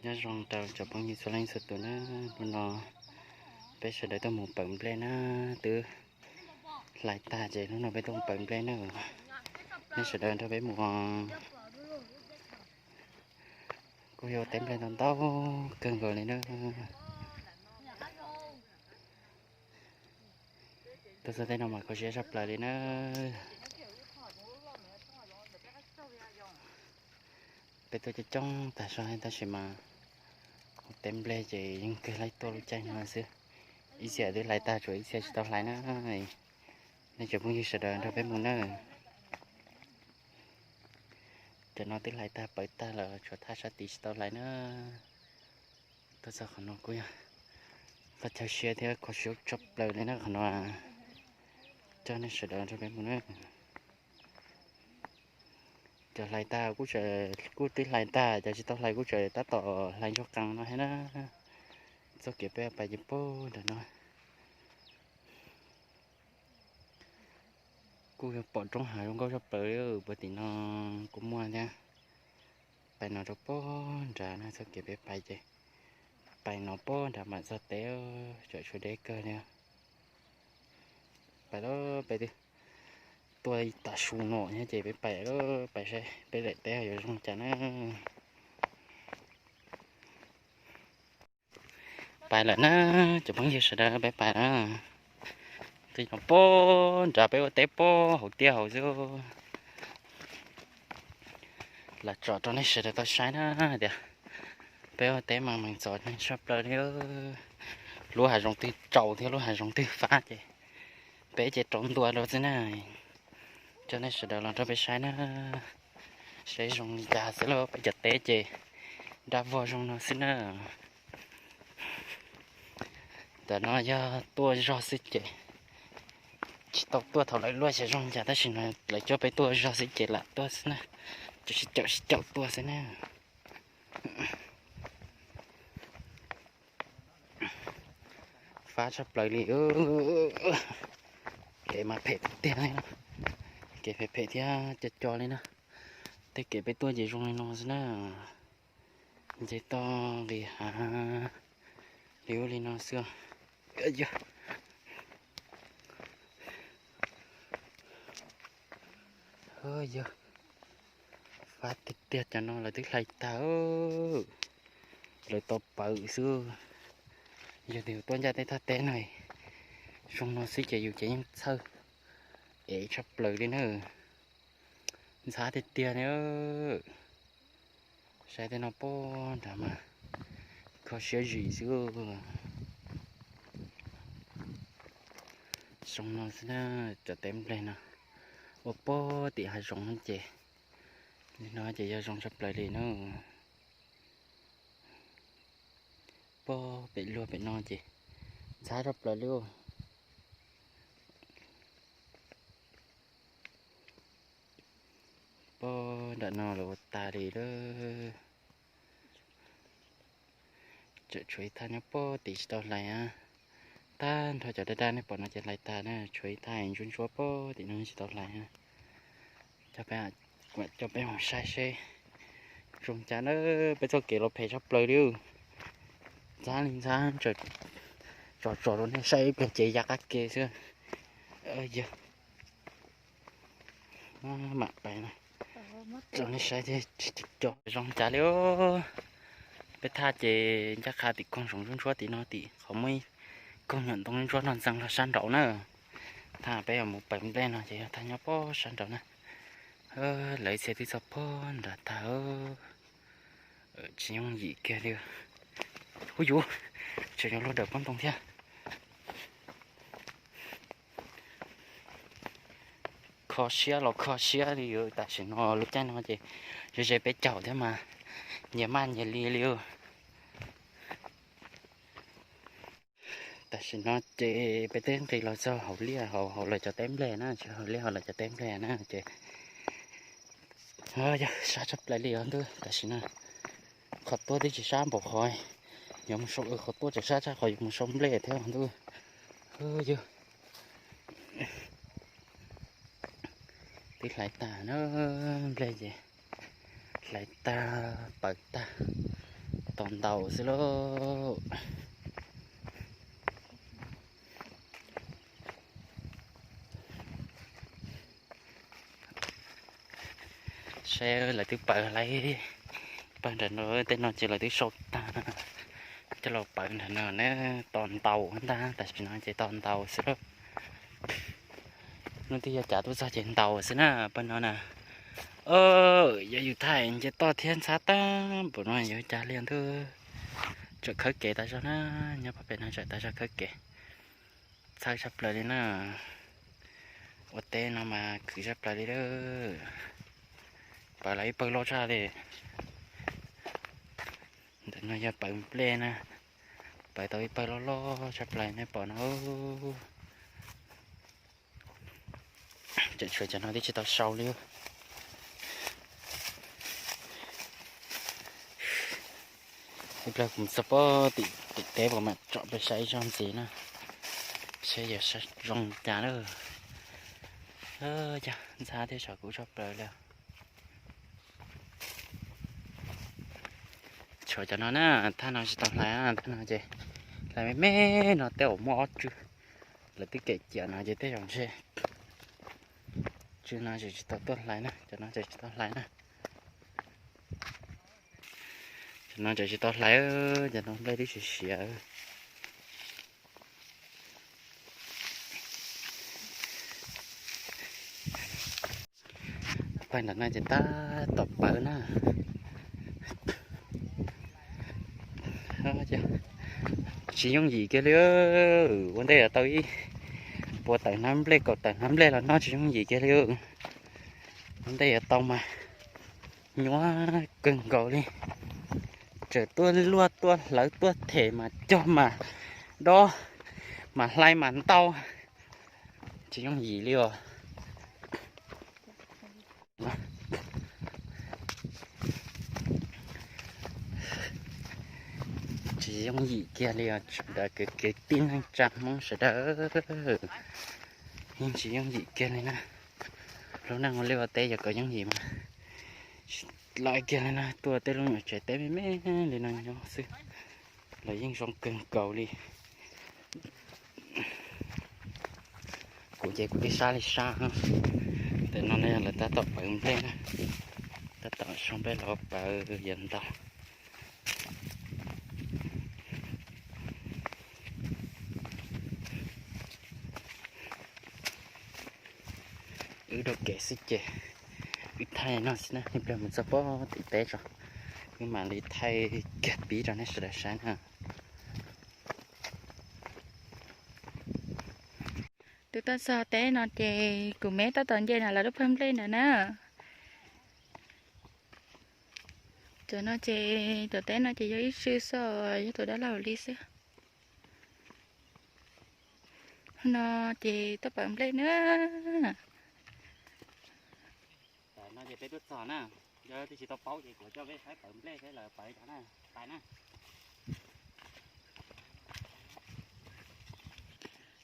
Nyob zoo rau cov phooj ywg txhua leej txhua tus na, hnub no peb sawv daws tuaj mus pawv nplej na, twb hlais tag ces hnub no peb tuaj mus pawv nplej na. Nej sawv daws nrog peb mus, kuj yog teb nplej ntau ntau kawg nkaus li na. Tuaj txog tej no mas kho siab tshaj plaws li na. Peb tuaj coob coob tag zog tab sis mas teb nplej ces yeej kawg laib tuaj lub caij no xwb. Ib txhia twb hlais tag, tshuav ib txhia tsis tau hlais na. Nej cov phooj ywg sawv daws nrog peb mus na. Cov no twb hlais tag pawv tag lawm, tshuav thaj sab tid tsis tau hlais na. Tuaj txog qhov no kuj yog pab chaw siab thiab kho siab tshaj plaws li na qhov no. Coj nej sawv daws nrog peb mus na. Cov hlais tag kuj, kuj twb hlais tag, cov tsis tau hlais kuj tseem tab tom hlais ntsuag qees no thiab na. Txoj kev peb pais ces puag nram no. Kuj yog pom roob hav zoo nkauj tshaj plaws li, puag tim no kuj muaj thiab. Pais no rau puag nrad na, txoj kev peb pais ces pais no puag nrad mam txog teb, tsam tshuav deb kawg li. Pais lawm peb twb tuaj tas su no thiab ces peb pais lawm, pais saib peb daim teb yuav zoo cas na. Pais lawm na, cov phooj ywg sawv daws, peb pais lawm. Twb yog puag nrad, peb ua teb puag hauv tiaj hauv xwb. Los tsom rau nej sawv daws tau saib na tias peb ua teb mas meem txom nyem tshaj plaws li. Lub hav zoov twg tsaus thiab lub hav zoov twg fab ces peb ces rauv ntua rau xwb na. Coj nej sawv daws los nrog peb saib na, saib zoo li cas xwb lauj. Peb cov teb ces dab vog zoo no xwb na. Ntawm no yog tuaj zog xwb ces tsis tau tuaj thaum lawv luaj xyem zoo cas, tab sis no lawv coj peb tuaj zog xwb ces lam tuaj xwb na, ces sib caum sib caum tuaj xwb na. Fab tshaj plaws li, kev mas phem tiag tiag li, kev phem phem thiab co co li na. Tej kev peb tuaj ces zoo li no xwb na, nce toj nqis hav li ub li no xwb. Yog, yog, fab tiag tiag, cov no lawv twb hlais tag, lawv tau pawv xwb. Yog tias tuaj ncaj tej thaj teb no, zoo no xwb ces yus ces yeej txhawj ev tshaj plaws li na. Ntxhab tiag tiag li. Saib tej no puag nrad mas kho siab zim xwb. Zoo no xwb na, cov teb nplej no ua puag tim hav zoov ces, li no ces yog zoo tshaj plaws li na. Puag pem luag pem no ces ntxhab tshaj plaws li. Puag nram no lawv ua tas li lawm. Tseem tshuav ib thaj nyob puag tim tsis tau hlais. Tag nrho cov daj daj nej pom no ces hlais tag na, tshuav ib thaj ntsuab ntsuab puag tim no tsis tau hlais. Coj peb, coj peb mus saib seb zoo cas na. Peb txoj kev los phem tshaj plaws li. Ntxhab li ntxhab, tsom tsom rau nej saib ib pliag ces ya qab ke xwb. Yog, mam pais na, tsom nej saib thiab, tsis co zoo cas li. Peb thaj ces ncaj qha tim koog zoov ntsuab ntsuab tim no, tim qhov muaj ib koog nyuam ntoo ntsuab no ntxeev los sab nraud na. Thaj peb yuav mus pawv nplej no ces yog thaj nyob puag sab nraud na. Lawv txhia twb txog puag nrad tag, tsis yooj yim kiag li. Ub yuv, tseem yuav luag dawm pob ntoo thiab. Kho siab los kho siab li, tam sim no lub caij no ces ze ze peb caug thiab mas nyias maj nyias li li. Tam sim no ces peb twb nqis los txog hauv liaj hauv lawv cov teb nplej na, tsis hauv liaj hauv lawv cov teb nplej na ces yog sab tshaj plaws li os ntuj. Tam sim no qhov tuaj twb tsis sab npaum qhov yuav mus sau, qhov tuaj tseem sab tshaj qhov yuav mus sau nplej thiab os ntuj. Yog, twb hlais tag na, nplej ces hlais tag pawv tag, tos ntaus xwb lauj. Saib lawv twb pawv lawm, pawg nram no tej no ces lawv twb sau tag coj los pawv nram no na, tos ntaus ntag, tam sim no ces tos ntaus xwb lauj. Hnub twg yog cav tuaj txog ces ntaus xwb na, pawg no na. Yog yus thaij nce toj thiab ntxhab tag npaum no yuav cas li ntuj. Tseem khawb kev tas zog na, nyob pem no tseem tas zog khawb kev. Txhawj tshaj plaws li na. Ua teb no mas khwv tshaj plaws li lawm. Pawv lawv ib pawg loj tshaj li. Ntawm no yog pawv nplej na. Pawv tau ib pawg loj loj tshaj plaws nej pom no. Tseem tshuav cov no twb tsis tau sau li. Ib pliag kuv txog pob tim teb kuv mam tsom peb saib ib zaug ntxiv na, seb yuav zoo cas na. Yog ntxhab thiab saum kub tshaj plaws li. Tshuav cov no na, thaj no tsis tau hlais, thaj no ces hlais me me no tej uas muaj ob tswv, lawv twb kem ciam no ces tej zaum ntshe tswv no tseem tsis tau tuaj hlais na, cov no tseem tsis tau hlais na. Cov no tseem tsis tau hlais, cov no nplej twb siav siav. Pawg ntawm no ces tab tom pawv na. Tsis yooj yim kiag li. Ua ntej yuav tau ib puas tawm hnab nplej, kaum tawm hnab nplej los noj tsis yooj yim kiag li. Ua ntej yuav tau mas nyuaj kawg nkaus li. Tseem tuaj luaj tuaj hlawv tuaj them mas cog mas dob mas hlais mas ntau. Tsis yooj yim li os. Tsis yooj yim kiag li os sawv daws, kwv kwv tij neej tsa Hmoob sawv daws. Yeej tsis yooj yim kiag li na. Lub neej ua liaj ua teb yuav kom yooj yim mas tsis laib kiag li na, tuaj tej lub nyuam tsev teb me me li no nyob xwb los yeej zoo kawg nkaus li. Kuv ces kuv twb sab li sab. Ntawm no na lawv tab tom pawv nplej na, tab tom sau nplej los pawv yuav ntau. Wb rau kev xwb ces wb thaij no xwb na, ib pliag mus txog pob tim teb tso, wb mam li thaij kiag pib rau nej sawv daws saib na. Tus tuaj txog teb no ces kuv me tab tom nce na lawv lub pawg nplej ntawd na. Cov no ces cov teb no ces yog ib tswv xwb, yog tus dab laug li xwb. No ces tuaj pawv nplej na. No ces peb tuaj txog na, yog twb tsis tau paub ces kuv coj peb saib pawv nplej seb lawv pawv cov na, pais na.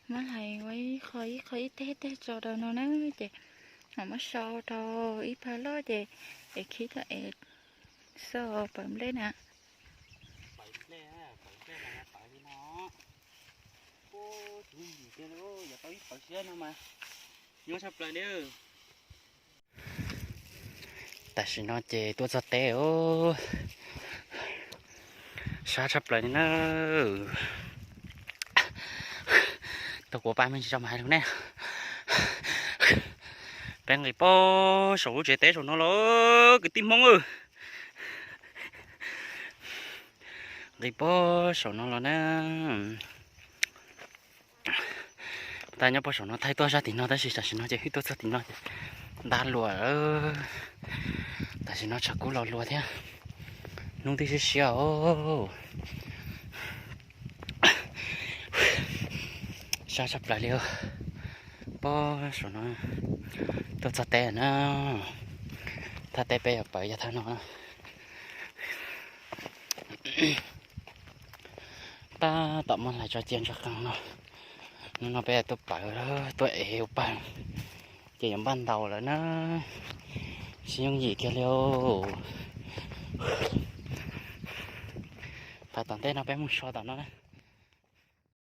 Muab hlais ua ib qho ib qho ib teg teg tso rau no na, ces mam muab sau rau ib pawg loj ces es khib tau es xauj pawv nplej na. Pawv nplej, pawv nplej mas pawv li no. Tsis yooj yim tiag li, yuav tau ib pawv siab no mas nyuaj tshaj plaws li. Tam sim no ces tuaj txog teb, sab tshaj plaws li na. Tau kuv pab me ntsis tso mas hais lus ne. Peb nqis pob saum lub tsev teb saum no los kwv tij Hmoob, nqis pob saum no los na. Tab nyob pob saum no thaij tuaj zaj tim no tab sis tam sim no ces hwj tuaj txog tim no ces ntab luas. Tam sim no tshav kub los luas thiab, hnub twb siab siab os. Sab tshaj plaws li. Pob saum no tuaj txog teb na, thaj teb peb yuav pawv yog thaj no. Tab tom muab hlais tso cia ntsa qees no. Hnub no peb tuaj pawv tuaj ev ua pawg ces yuav npaj ntaus lawm na. Tsis yooj yim kiag li. Qhov tom ntej no peb mus so tom no na.